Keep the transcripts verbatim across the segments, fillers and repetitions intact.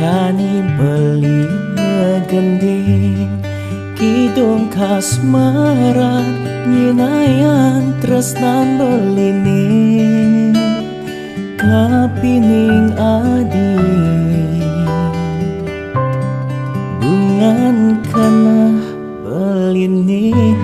Ani beli megending, kidung kasmaran, nyinayang tresnan beline, kapining adi, bungan keneh beline.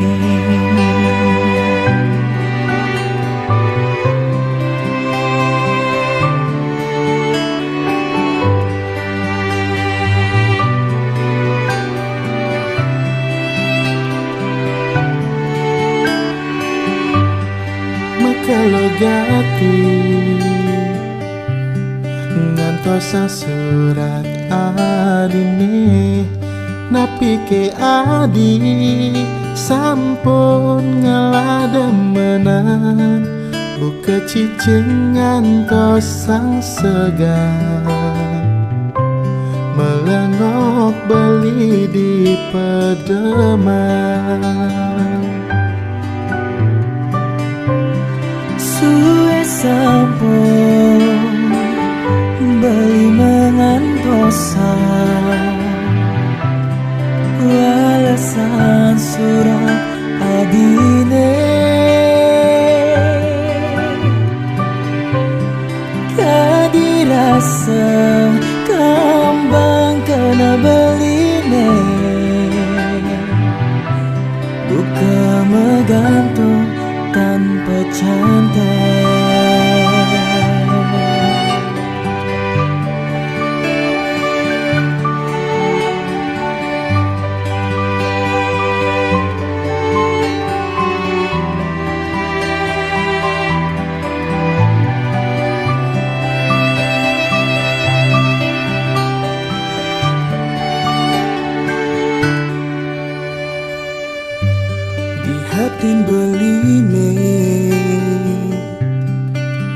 Makelo gati ngantos surat adine, napike adi sampun ngelademenan, buka cicing ngantos sang segan, melengok beli di pedeman. Sue sampun beli mengantosan, walesan surat adine. Kadi rasa kambang kena beline, buka megantung tanpa cantai. Di hatin beline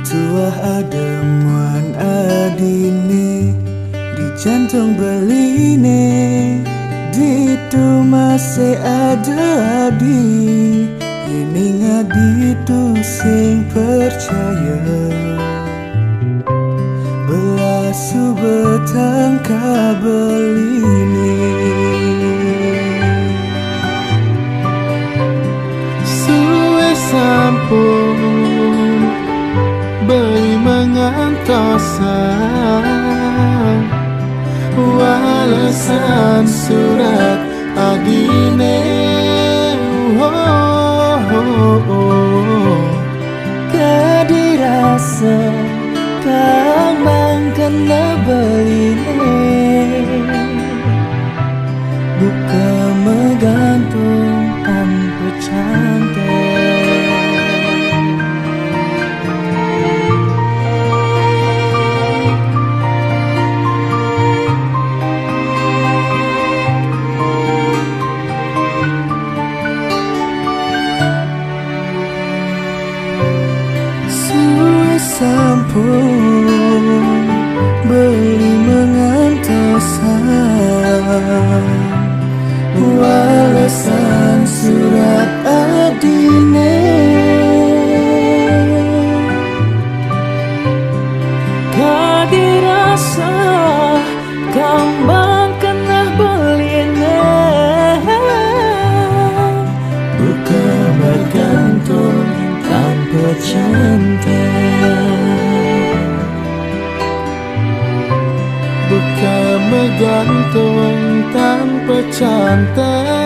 tuah ademuan adine, di jantung beline ditu masih ada adi. Yening adi tu sing percaya, belasu betangka beline. Sue sampun beli mengantosan, walesan surat adine. Oh, oh, oh. Kadi rasa kambang kena beline, buka megantung tanpa cantai. Sue sampun beli mengantosan, walesan surat adine. Kadi rasa kambang kena beline, buka megantung tanpa cantai. Buka megantung tanpa cantai.